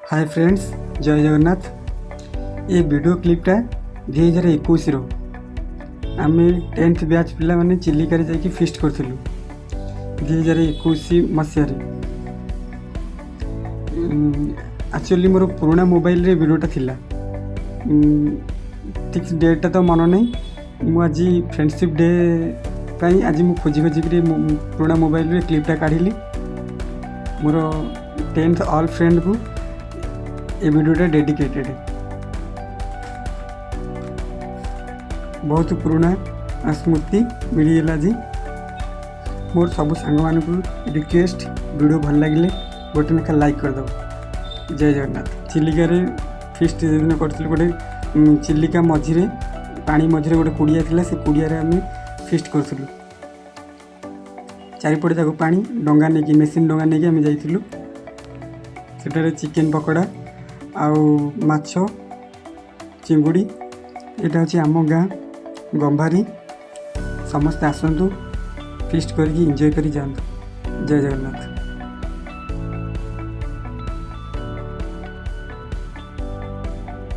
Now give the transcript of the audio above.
ହାଏ friends, ଜୟ ଜଗନ୍ନାଥ। ଏ video କ୍ଲିପ୍ଟା 2021ର। ଆମେ 10th batch ପିଲାମାନେ ଚିଲିକାରେ ଯାଇକି ଫିଷ୍ଟ କରିଥିଲୁ 2021 ମସିହାରେ। ଆକ୍ଚୁଆଲି ମୋର ପୁରୁଣା ମୋବାଇଲରେ ଭିଡ଼ିଓଟା ଥିଲା। ଠିକ୍ ଡେଟ୍ଟା ତ ମନେ ନାହିଁ। ମୁଁ ଆଜି ଫ୍ରେଣ୍ଡସିପ୍ ଡେ ପାଇଁ ଆଜି ମୁଁ ଖୋଜି ଖୋଜିକିରି ପୁରୁଣା ମୋବାଇଲରେ କ୍ଲିପ୍ଟା କାଢ଼ିଲି। ମୋର 10th all ଫ୍ରେଣ୍ଡକୁ ଏ ଭିଡ଼ିଓଟା ଡେଡିକେଟେଡ଼। ବହୁତ ପୁରୁଣା ସ୍ମୃତି ମିଳିଗଲା ଆଜି। ମୋର ସବୁ ସାଙ୍ଗମାନଙ୍କୁ ରିକ୍ୱେଷ୍ଟ, ଭିଡ଼ିଓ ଭଲ ଲାଗିଲେ ଗୋଟେ ଲେଖା ଲାଇକ୍ କରିଦେବ। ଜୟ ଜଗନ୍ନାଥ। ଚିଲିକାରେ ଫିଷ୍ଟ ଯେଦିନ କରିଥିଲୁ, ଗୋଟେ ଚିଲିକା ମଝିରେ, ପାଣି ମଝିରେ ଗୋଟେ କୁଡ଼ିଆ ଥିଲା। ସେ କୁଡ଼ିଆରେ ଆମେ ଫିଷ୍ଟ କରୁଥିଲୁ। ଚାରିପଟେ ଯାକ ପାଣି। ଡଙ୍ଗା ନେଇକି, ମେସିନ୍ ଡଙ୍ଗା ନେଇକି ଆମେ ଯାଇଥିଲୁ। ସେଠାରେ ଚିକେନ୍ ପକୋଡ଼ା ଆଉ ମାଛ, ଚିଙ୍ଗୁଡ଼ି। ଏଇଟା ହେଉଛି ଆମ ଗାଁ ଗମ୍ଭାରୀ। ସମସ୍ତେ ଆସନ୍ତୁ, ଫିଷ୍ଟ କରିକି ଏନ୍ଜୟ କରି ଯାଆନ୍ତୁ। ଜୟ ଜଗନ୍ନାଥ।